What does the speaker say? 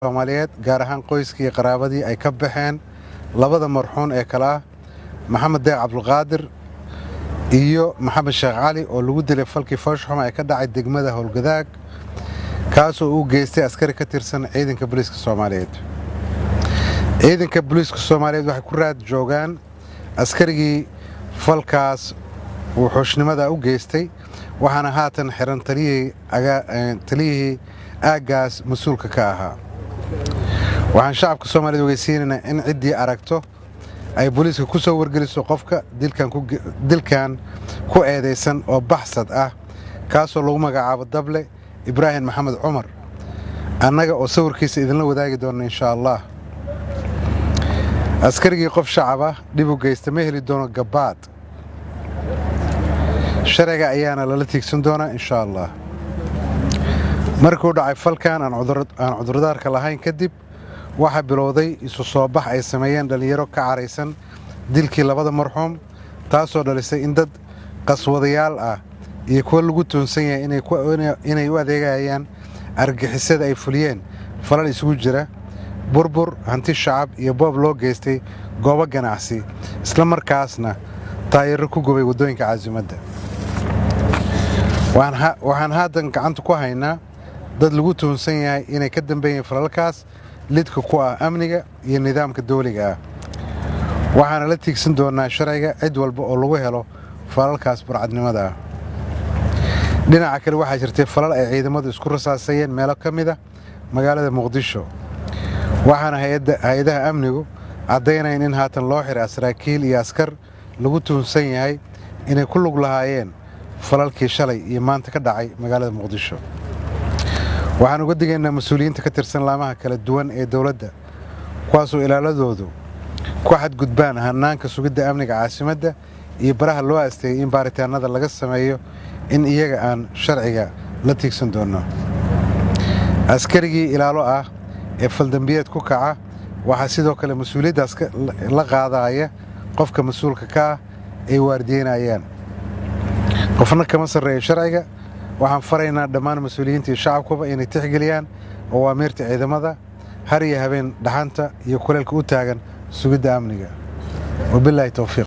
Soomaaliyeed, gaar ahaan qoyskii iyo qaraabadii ay ka baxeen labada marxuun ee kale ah Maxamed Deeq Cabdulqaadir iyo Maxamed Sheekh Cali, oo lagu dilay falkii foosxuma ee ka dhacay degmada Howlgadaag, kaasoo uu geystay askari ka tirsan ciidanka booliiska Soomaaliyeed. Ciidanka booliiska Soomaaliyeed waxay ku raad joogaan askarigii falkaas uu xuushnimada u geystay, waxaana haatan xiran taliyihii aaggaas mas-uulka ka ahaa. Waxaan shacabka Soomaaliyeed ogeysiinaynaa in ciddii aragto ay booliiska ku soo wargeliso qofka dilkan ku eedaysan oo baxsad ah, kaasoo lagu magacaabo Dable Ibraahim Maxamed Cumar, annaga oo sawirkiisa idinla wadaagi doona, insha Allah. Askarigii qof shacab ah dhib u geysta ma heli doono gabaad, sharciga ayaana lala tiigsan doonaa, insha Allah. Markuu dhacay falkan aan cudurdaarka lahayn kadib, waxaa bilowday isu soo bax ay sameeyeen dhallinyaro ka caraysan dilkii labada marxuum, taasoo dhalisay in dad qaswadayaal ah iyo kuwo lagu tuunsan yahay inay u adeegayaan argixisada ay fuliyeen falal isugu jira burbur hanti shacab iyo boob loo geystay goobo ganacsi, isla markaasna taayiro ku gubay waddooyinka caasimadda. Waxaan haatan gacanta ku haynaa dad lagu tuhunsan yahay inay ka dambeeyeen falalkaas lidka ku ah amniga iyo nidaamka dawliga ah, waxaana la tiigsan doonaa sharciga cid walba oo lagu helo falalkaas burcadnimada ah. Dhinaca kale, waxaa jirtay falal ay ciidamadu isku rasaasayeen meelo ka mid ah magaalada Muqdisho, waxaana hay-adaha amnigu caddaynayeen in haatan loo xiray saraakiil iyo askar lagu tuhunsan yahay inay ku lug lahaayeen falalkii shalay iyo maanta ka dhacay magaalada Muqdisho. Waxaan uga digaynaa mas-uuliyiinta ka tirsan laamaha kala duwan ee dowladda, kuwaasoo ilaaladoodu ku xadgudbaan hannaanka sugidda amniga caasimadda iyo baraha loo asteeyey in baaritaanada laga sameeyo, in iyaga aan sharciga la tiigsan doonno. Askarigii ilaalo ah ee faldambiyeed ku kaca waxaa sidoo kale mas-uuliyaddaas la qaadaya qofka mas-uulka ka ah ay waardiyeynayaan. Qofna kama sarreeyo sharciga. Waxaan faraynaa dhammaan mas-uuliyiinta iyo shacabkuba inay tixgeliyaan awaamiirta ciidamada har iyo habeen dhaxanta iyo kuleelka u taagan sugidda amniga. Wabilaahi towfiiq.